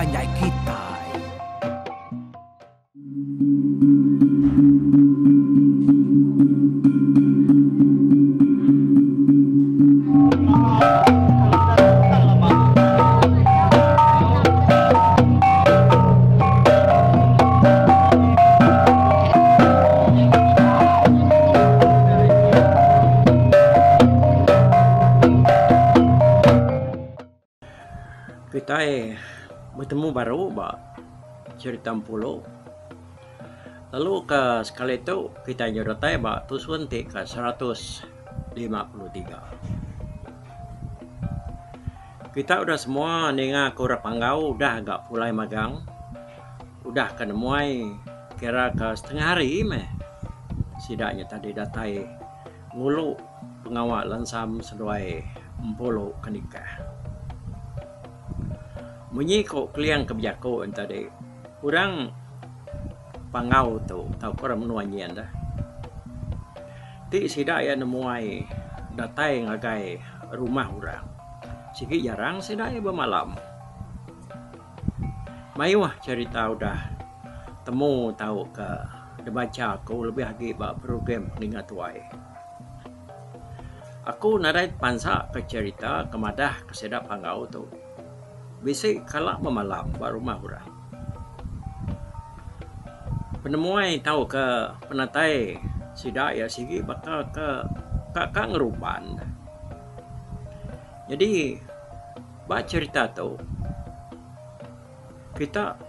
panjai kitai. Kitai betemu baru ba Cherita Empulu lalu ke sekali tu kitai nyereta ba tusun ti ke 153. Kita udah semua ninga ke orang Panggau udah ga pulai magang udah ke nemuai kira ke setengah hari meh sida nya tadi datai ngulu pengawa lansam seduai Empulu ke nikah. Munyi ku Keling ke bejaku ne tadi orang Panggau tu tauka orang menua nyin deh. Ti sida iya nemuai datai ngagai rumah orang sigi jarang sida iya bemalam. Mayuh cherita udah temu tauka dibacha aku lebih agi ba program Pengingat Tuai. Aku nadai pansa ke cherita ke madah ke sida Panggau tu bisi kala bemalam ba rumah orang. Penemuai tauka penatai sida iya sigi baka ke ka ka ngeruban. Nyadi ba cherita tu kita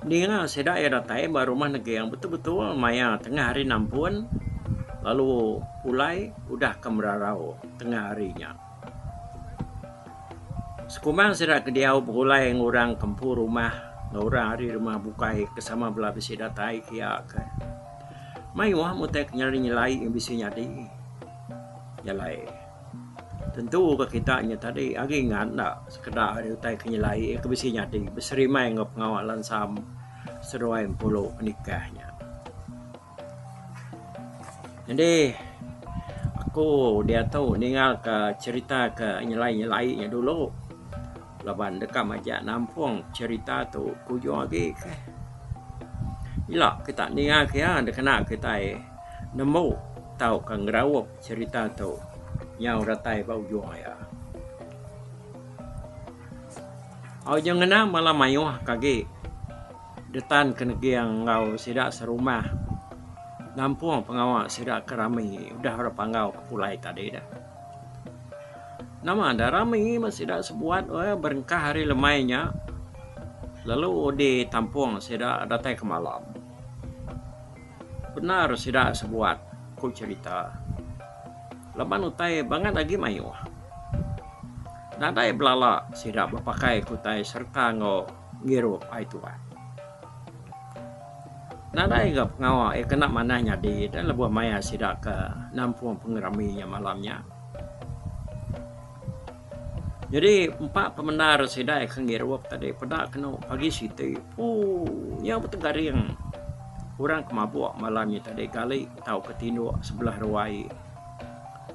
ninga sida iya datai ba rumah Neging betul betul maya tengah hari nampun lalu pulai udah ke merarau tengah hari nya. Sekumbang sida ke diau begulai enggau orang ke empu rumah enggau orang ari rumah bukai ke sama bela bisi datai kia ke. Mayuh meh utai ke nyelai nyelai bisi nyadi jalai. Tentu ke kita nya tadi agi ngan enda sekeda ari utai ke nyelai ke bisi nyadi beserimai enggau pengawa lansam seduai empulu penikah nya. Nyadi aku diatu ninga ka cherita ke nyelai-nyelai nya dulu laban deka majak nampung cherita tu ke ujung agi keh. Ila kita ninga ke iya dikena kitai nemu tauka ngeraup cherita tu nyau datai ba ujung iya. Au nya ngena bala mayuh ke agi. Detan ke neging enggau sida serumah nampung pengawa sida ke rami udah orang Panggau ke pulai tadi dah. Nama enda rami meh sida sebuat weh berengkah hari lemai nya lalu ditampung sida datai ke malam. Bendar sida sebuat ku cherita laban utai bangat agi mayuh. Nadai belala sida bepakai ke utai sereta enggau ngirup ai tuak. Nadai ga pengawa iya kena manah nyadi da lebuh maya sida ke nampung pengerami nya malam nya. Nyadi empa pemendar sida ke ngirup tadi peda kenu pagi siti ooh nyau betegaring orang ke mabuk malam nya tadi gali tauka tinduk sebelah ruai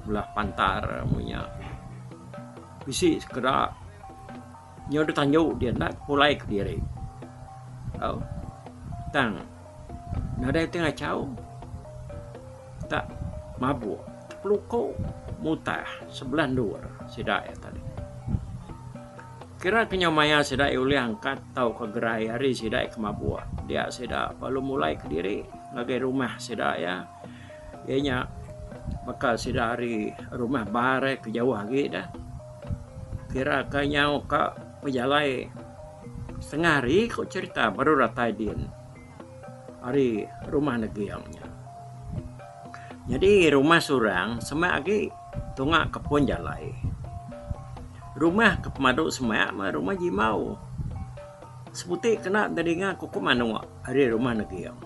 sebelah pantar mung nya. Bisi sekeda. Nyau deh tanju dia enda pulai kediri. Au tang nadai ti ngachau tak mabuk tepeluko mutah sebelah endur sida iya tadi. Kira ke nyau maya sida iya ulih angkat tauka gerai ari sida iya ke mabuk dia sida lalu mulai kediri ngagai rumah sida iya. Iya nya baka sida ari rumah bar ke jauh agi dah. Kira ka nyau ka pejalai setengah hari ko cherita baru datai din ari rumah neging nya. Nyadi rumah surang semak agi tunga ke pun jalai. Rumah ke pemadu semak meh rumah Jimau. Sebuti kena dedinga kuku manok ari rumah neging.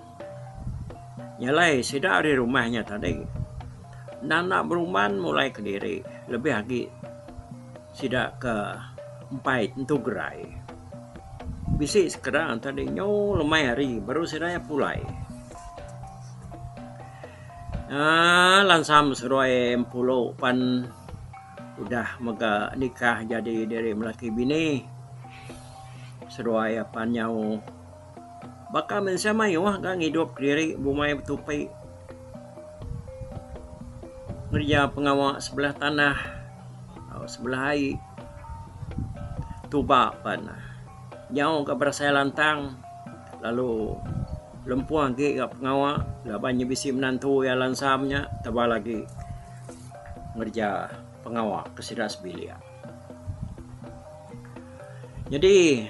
Nya alai sida ari rumah nya tadi enda enda berumban mulai kediri lebih agi sida ke empai tentu gerai. Bisi sekeda tadi nyu lemai hari baru sida iya pulai. Aaa lansam seduai empulo pan udah mega nikah jadi diri melaki bini. Seduai iya pan nyau baka mensia mayuh ga ngidup kediri bumai betupi ngereja pengawa sebelah tanah sebelah ai tuba pan nyau ga berasai lantang lalu lempung agi ga pengawa laban iya bisi menantu iya lansam nya tebal agi ngereja pengawa ke sida sebilik. Nyadi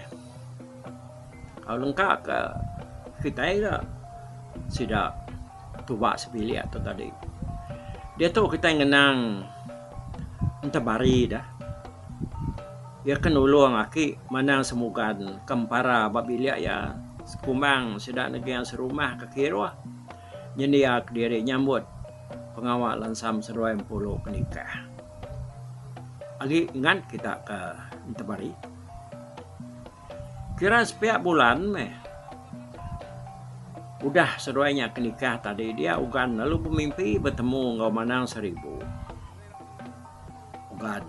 au lengka ka kitai ga sida tuba sebilik tu tadi. Diatu kitai ngenang entebari da. Iya ke nulung aki manang semugan ke empara ba bilik iya sekumbang sida neging serumah ke kiruh nyendia kediri nyambut pengawa lansam seduai empulu ke nikah. Agi ngan kita ke entebari. Kira sepiak bulan meh udah seduai nya ke nikah tadi dia Ugan lalu bemimpi betemu enggau Manang Seribu. Ugan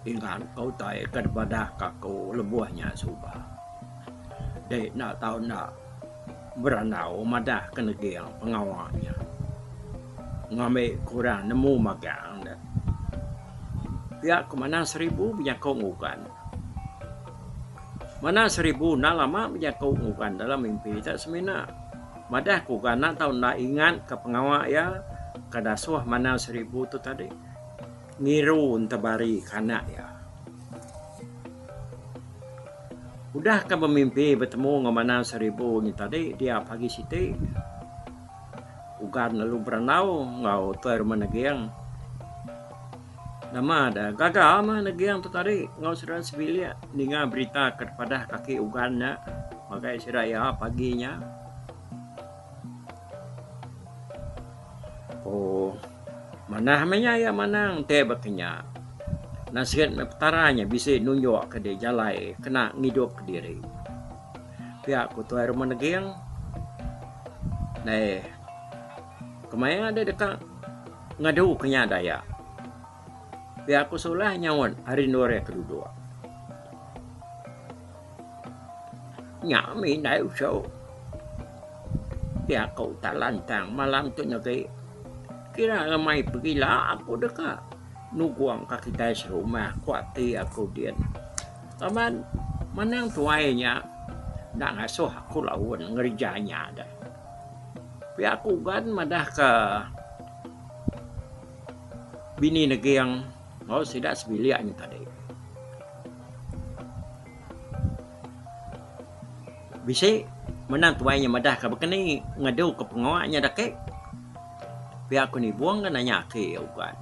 ingat ka utai ke dipadah ka aku lebuh nya suba. Dei enda tau enda berandau madah ke neging pengawa nya. Ngambi ke orang nemu magang ne. Pia ku Manang Seribu bejaku ngugan. Manang Seribu enda lama bejaku ngugan dalam mimpi te semina madah ku ugan enda tau enda ingat ke pengawa iya ke dasuh Manang Seribu tu tadi ngiru entebari ke anak iya. Udah ka bemimpi betemu enggau Manang Seribu nya tadi dia pagi siti Ugan lalu berandau enggau Tuai Rumah Neging. Nama da gaga mah Neging tu tadi enggau sida sebilik ninga berita ke dipadah kaki Ugan nya ngagai sida iya pagi nya. Oh manah meh nya iya manang ti baka nya. Nasit meh petara nya bisi nunjuk ke diri jalai kena ngidup kediri. Pia ku tuai rumah neging deh kemaya deh deka ngadu ke nya daya. Pia ku sulah nyaut ari endur iya ke duduk. Nya mih indai uchu. Pia ku utai lantang malam tu nyegi. Kira lemai pegila aku deka nugong ka kitai serumah ku ati aku din. Laban manang tuai nya enda ngasuh aku laun ngereja nya deh. Pia ku Ugan madah ka bini Neging enggau sida sebilik nya tadi. Bisi menang tuai nya madah ka baka ni ngadu ka pengawa nya daki. Pia ku nibung ka nanya aki iya ugan.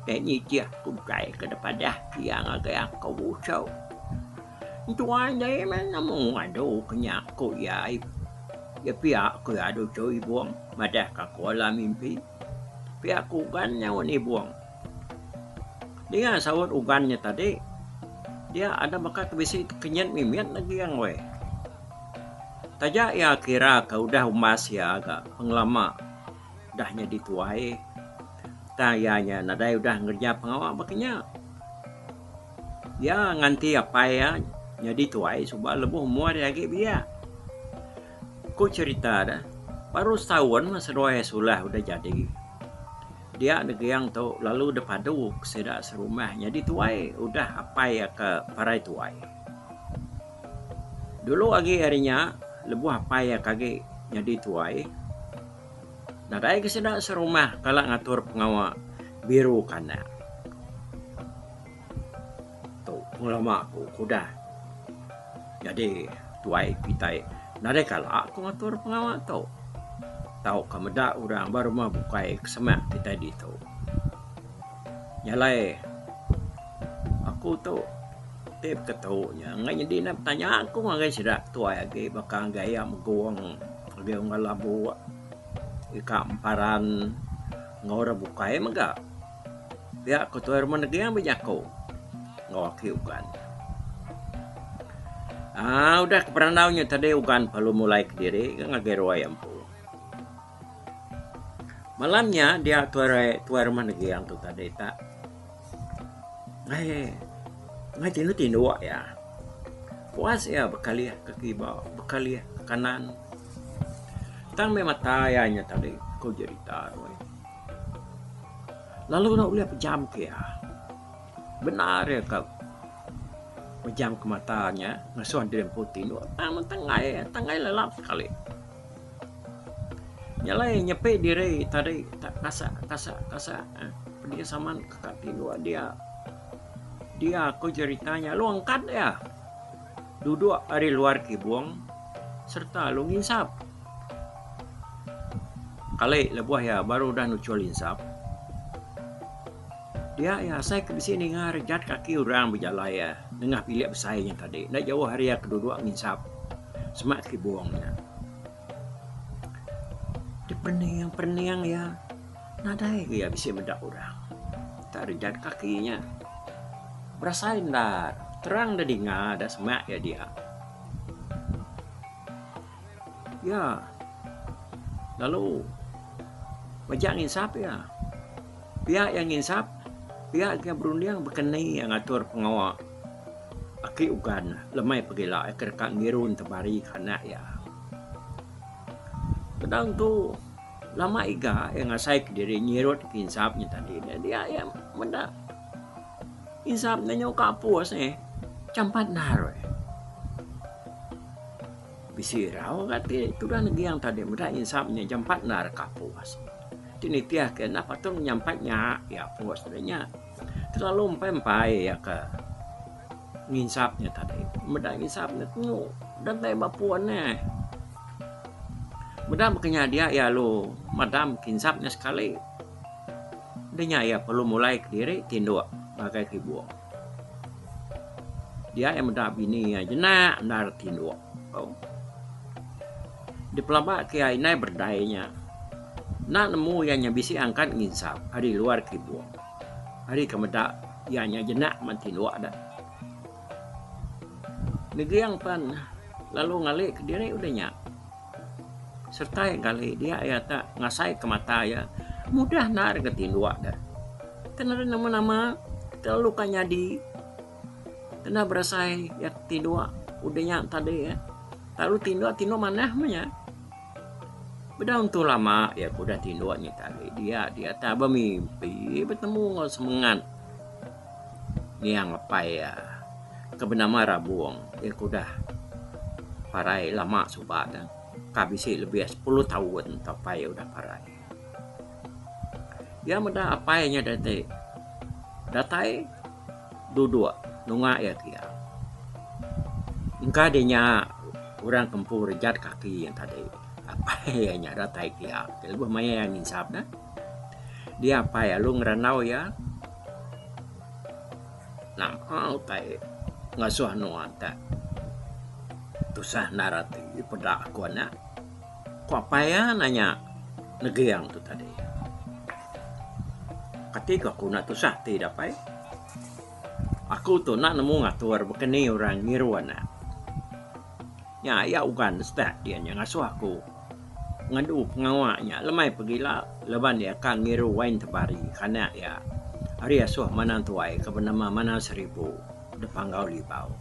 Deh nitih ku utai ke dipadah iya ngagai aku uchu. Tuai deh meh nemu ngadu ke nya ku iya. Iya pia ku iya uchu ibung madah ka aku alam mimpi. Pia ku ugan nyaut ibung. Ninga saut ugan nya tadi, dia ada baka ke bisi tekenyit mimit agi ang weh. Taja iya kira ke udah umbas iya ga pengelama udah nyadi tuai, tang iya nya nadai udah ngereja pengawa baka nya. Iya nganti apai iya nyadi tuai suba lebuh umur iya agi biak. Ku cherita ne, baru setaun meh seduai sulah udah jadi. Dia neging tu lalu dipadu ke sida serumah nyadi tuai udah apai iya ke parai tuai. Dulu agi ari nya lebuh apai iya ke agi nyadi tuai nadai ke sida serumah kala ngatur pengawa biru kanak. Tu pengelama ku ke udah nyadi tuai kitai nadai kala ku ngatur pengawa tu tauka meda orang ba rumah bukai ke semak kitai ditu. Nya alai aku tu ti beketu nya enggai nyadi ne betanya ku ngagai sida tuai agi baka ngagai iya Megong ngagai Unggal Labuk ika Emparan enggau orang bukai mega. Pia ku Tuai Rumah Neging bejaku enggau aki Ugan. Aaa udah ke berandau nya tadi Ugan perlu mulai kediri ga ngagai ruai empu. Malam nya dia Tuai Tuai Rumah Neging tu tadi tak ngai ngai tinduk tinduk iya. Puas iya bekalih ke kiba, bekalih ke kanan. Tang meh mata iya nya tadi, ku jerita tu. Lalu enda ulih pejam ke iya. Bendar iya ka pejam ke mata nya ngasuh diri empu tinduk tang meh tanggai, tanggai lelap sekali. Nya alai nyepi diri tadi tak kasak kasak kasak pedis amat ka tinduk dia. Dia ku jerita nya lalu angkat iya duduk ari luar kibung sereta lalu nginsap. Kali lebuh iya baru udah nuchul insap dia iya asai ke bisi ninga rejat kaki orang bejalai iya nengah bilik besai nya tadi enda jauh ari iya ke duduk nginsap semak kibung nya. Dipening pening iya. Nadai ke iya bisi meda orang. Tak rejat kaki nya. Berasai endar terang da dinga da semak iya dia. Iya lalu majak nginsap iya. Pia iya nginsap pia iya berunding bekeni iya ngatur pengawa aki ugan lemai pegila iya ke deka ngirun tebari ke anak iya. Pedang tu. Lama iga iya ngasai kediri nyirut ke insap nya tadi nya dia iya meda insap nya nyau ka apus eh jampat endar eh. Bisi irau ga ti tudah negiang tadi meda insap nya jampat endar ka apus. Ti nitih ke enda patut nyampat nya iya apus deh nya. Terlalu empai empai iya ke nginsap nya tadi. Meda nginsap nya tenu datai ba pun eh. Meda baka nya dia iya lalu madam kinsap nya sekali. Udah nya iya perlu mulai kediri tinduk ngagai kibung. Dia iya meda bini iya jenak endar tinduk. Dipelaba ke iya indai berdai nya enda nemu iya nya bisi angkat nginsap ari luar kibung. Ari ke meda iya nya jenak men tinduk da. Neging pan lalu ngali kediri udah nya. Sereta iya ngali dia iya tak ngasai ke mata iya mudah endar ga tinduk da. Tang ngaran nama nama kelalu ka nyadi kena berasai iya tinduk udah nya tadi lalu tinduk tinduk manah meh nya. Bedau entu lama iya ke udah tinduk nya tadi dia dia tak bemimpi betemu enggau semengat. Niang apai iya ke benama Rabong iya ke udah parai lama suba ne ka bisi lebih sepuluh taun tu apai iya udah parai. Iya meda apai nya dati datai duduk nunga iya kiya. Engka dinya orang ke empu rejat kaki iya tadi apai iya nya datai kiya lebuh maya iya nginsap ne. Dia apai lalu ngerandau iya. Nama utai ngasuh nuan te tusah endar ati peda aku anak. Ku apai iya nanya neging tu tadi. Kati ku aku enda tusah ati da apai. Aku tu enda nemu ngatur baka ni orang ngiru anak. Nya iya ugan setak dia nya ngasuh aku ngadu pengawa nya lemai pegila laban iya ka ngiru wain tebari kanak iya ari asuh manang tuai ke benama Manang Seribu da Panggau Libau.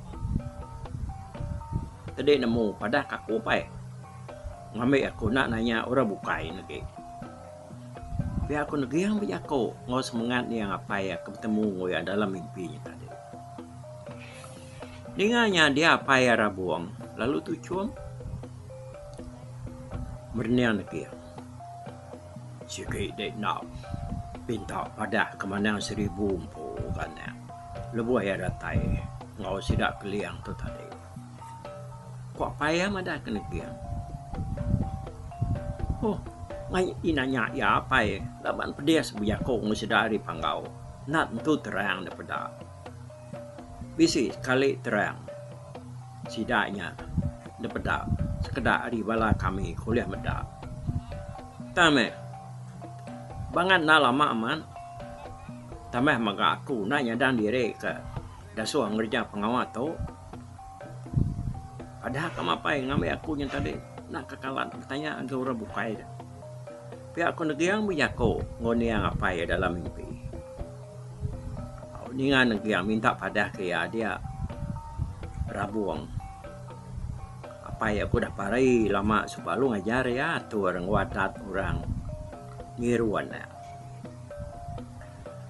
Tadi nemu padah ka aku pai ngambi aku enda nanya orang bukai ne agi. Pia ku neging bejaku enggau semengat niang apai iya ke betemu enggau iya dalam mimpi nya tadi. Ninga nya dia apai iya Rabong lalu tuchum merening neging. Sigi dek enda pinta padah ke manang seribu empu anak lebuh iya datai enggau sida keling tu tadi. Ku apai iya madah ke neging. Huh ngai ina nya iya apai laban pedis bejaku enggau sida ari panggau enda tentu terang dep peda. Bisi sekali terang sida nya dipeda sekeda ari bala kami ke ulih meda. Tang meh bangat enda lama amat tambah mega aku enda nyadang diri ke dasuh ngereja pengawa tu. Padah ka mapai ngambi aku nya tadi enda ke kala betanya enggau orang bukai. Pia ku Neging bejaku enggau niang apai iya dalam mimpi. Ninga Neging minta padah ke iya dia Rabung. Apai aku udah parai lama suba lalu ngajar iya atur enggau adat orang ngiru anak.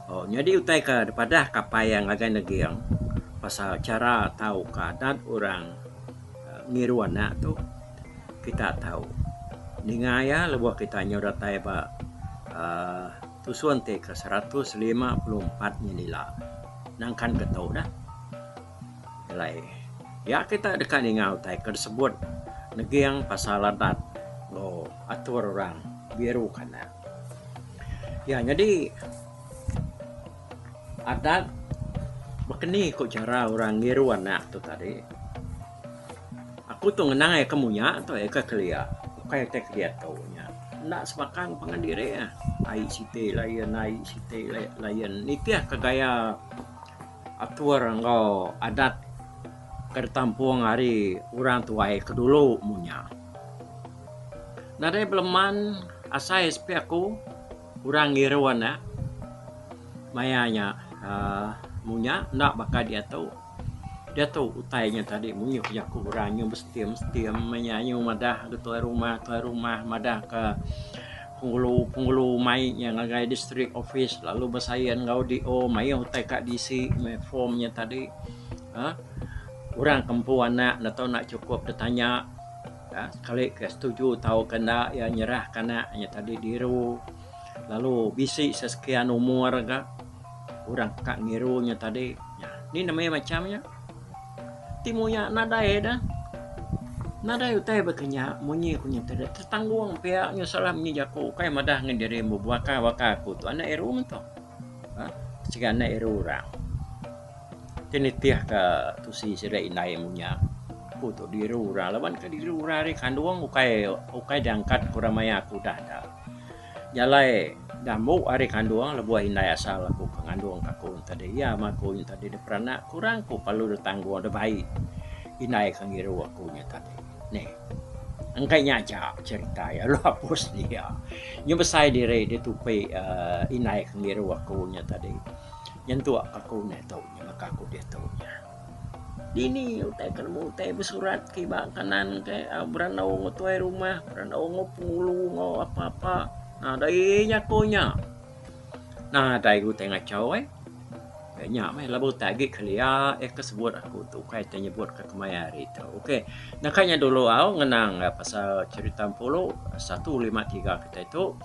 Oh nyadi utai ke dipadah ka apai iya ngagai Neging pasal chara tauka adat orang ngiru anak tu kita tau ninga iya lebuh kita nyau datai ba uhh tusun ti ke 154 nyin ila nangkan ke tu dah. Alai dia kita deka ninga utai ke disebut Neging pasal adat enggau atur orang biru kanak. Iya nyadi adat bekeni ku chara orang ngiru anak tu tadi. Aku tu ngenang iya ke munya tu iya ke kelia ukai utai ke diatu nya. Enda sebaka pangan diri ah. Ai siti lain ai siti lain nitih ka gaya atur enggau adat ke ditampung ari orang tuai ke dulu munya. Nadai beleman asai sepi aku orang ngiru anak maya nya uhh munya enda baka diatu. Diatu utai nya tadi munyi ku jaku orang nyu bestim-stim inya nyu madah tuai rumah tuai rumah madah ka Penghulu penghulu mai nya ngagai district office lalu besain enggau DO mayuh utai ka diisi meh form nya tadi uhh orang ke empu anak ne tau enda chukup deh tanya uhh sekali ke setuju tauka enda iya nyerah ke anak nya tadi diru lalu bisi sesekian umur ga orang ka ngiru nya tadi. Ni ne meh macam nya. Ti munya nadai da. Nadai utai baka nya munyi ku nya tadi tetanggung pia nyau salah munyi jaku ukai madah ngan diri empu baka baka aku tu anak iru mentu. uhh Sigi anak iru orang. Ti nitih ka tusi sida indai munya aku tu diru orang laban ke diru orang ari kandung ukai ukai diangkat ku orang maya aku udah da. Jalai dambu ari kandung lebuh indai asal aku ke ngandung ka aku tadi iya mah aku tadi dep peranak kurang ku perlu dep tanggung dep bai indai ke ngiru aku nya tadi neh. Engka nya aja cherita iya lalu apus dia. Nyu besai diri ditupi uhh indai ke ngiru aku nya tadi nyentuk aku neh tu nya baka aku diatu nya. Dini utai ke nemu utai besurat kiba kanan ke berandau enggau tuai rumah berandau enggau pengulu enggau apa apa nadai jaku nya. Nadai utai ngachau ai. Nya meh laban utai agi kelia eh ke sebut aku tu ukai te nyebut ke kemaya hari tu. Okey naka nya dulu au ngenang pasal cherita empulu 153 kitai tu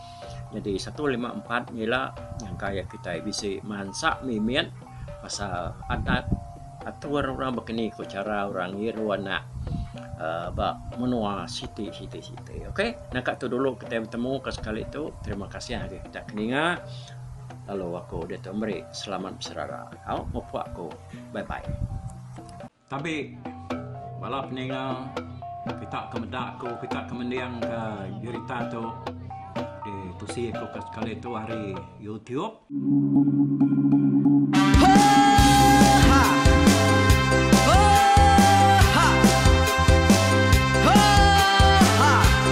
nyadi 154 ila nyangka iya kitai bisi mansa mimit. Pasal adat atur orang bekeni ku chara orang ngiru anak uhh ba menua siti siti siti ok naka tu dulu kitai betemu ke sekali tu terima kasih ngagai kita ke ninga lalu aku diatu meri selamat beserara au mupuk aku bye bye. Tabi bala peninga kita ke meda aku kita ke mending ka jerita tu ditusi aku ke sekali tu ari YouTube.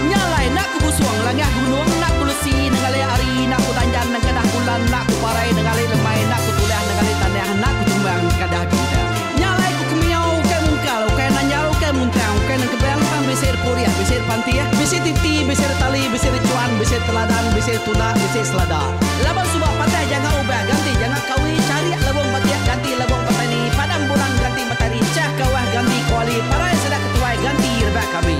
Nya alai enda ku busung langah gunung enda ku lesi nengali hari enda ku danjan nengkedah bulan enda ku parai nengali lemai enda ku tulah nengali tanah enda ku tumbang kadah bintang. Nya alai ku kemiau ukai mungkal ukai nanjal ukai muntang ukai nengkebang tang bisi repurih bisi repantih bisi titi bisi retali bisi rechuan bisi teladan bisi tunda bisi selada. Laban suba patah janga ubah ganti janga kawi charik lebung batik ganti lebung petani padam bulan ganti matari chah kawah ganti kuali parai sida ketuai ganti rebak kami.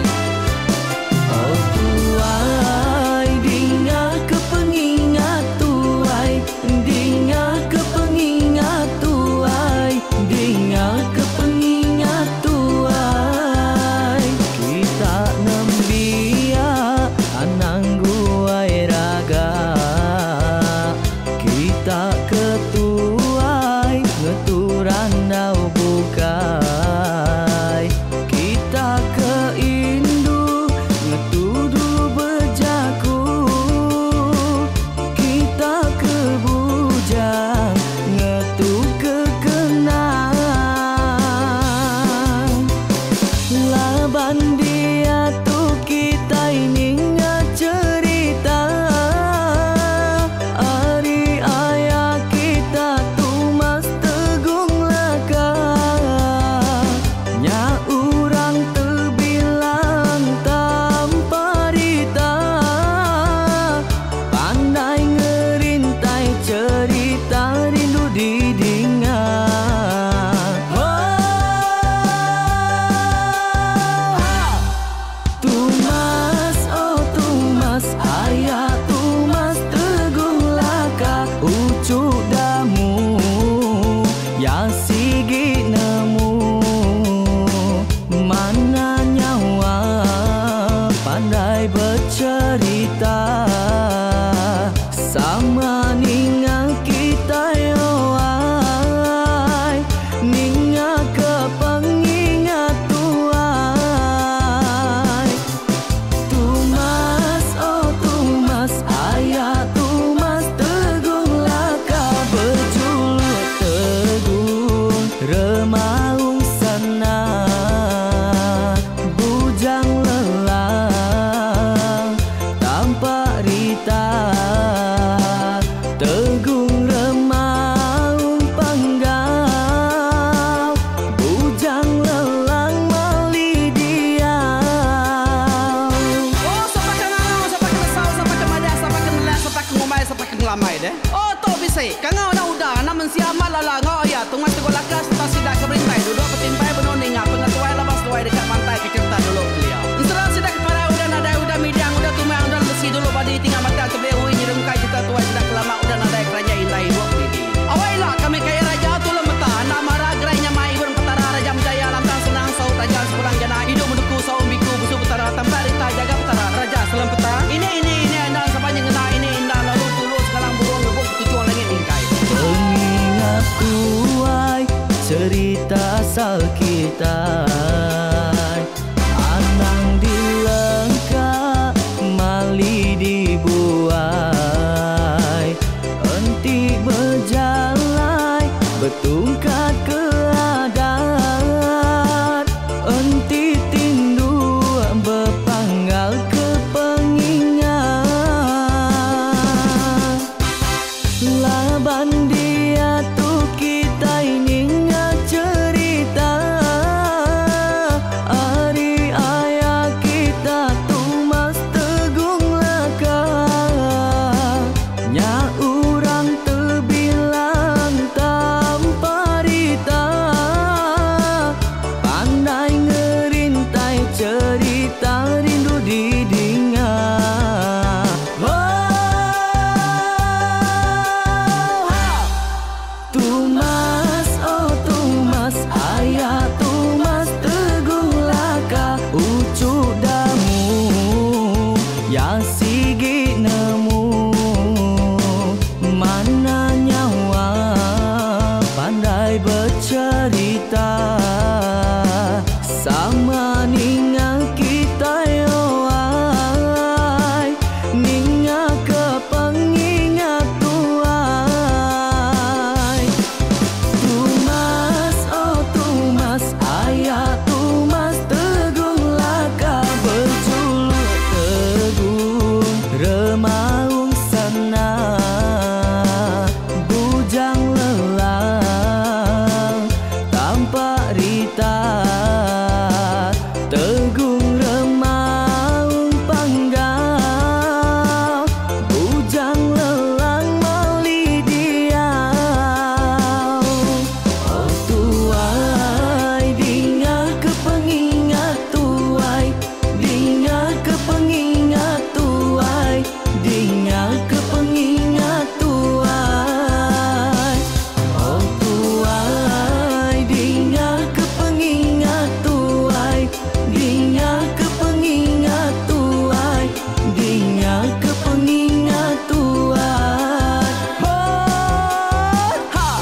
Oh tuai dinga ke pengingat tuai dinga ke pengingat tuai dinga ke pengingat tuai kita nembiak anang guai raga. asal kitai. Anang dilengka mali dibuai. Enti bejalai betungkat ke adat. Enti tinduk bepanggal ke pengingat. Laban diatu kitai ninga cherita ari aya kita Tumas Tegung Laka. Nya orang tebilang tanpa rita. Pandai ngerintai cherita rindu didinga. Tumas, oh Tumas, aya Tumas Tegung Laka. Uchu Damu, ya sigi nemu. Mana nyawa pandai becherita. Sama ninga kitai oai, ninga ke pengingat tuai. Tumas, oh Tumas, aya Tumas Tegung Laka. Bejuluk Tegung Remaung Sana. Bujang lelang tanpa rita. Tegung Remaung Panggau. Bujang lelang mali diau. Oh tuai, dinga ke pengingat tuai. Dinga ke pengingat tuai. Dinga ke pengingat tuai. Oh tuai, dinga ke pengingat tuai. Dinga ke pengingat tuai. Dinga ke pengingat tuai. Ho ha.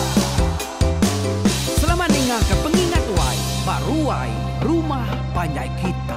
Selamat ninga ke pengingat tuai ba ruai rumah panjai kita.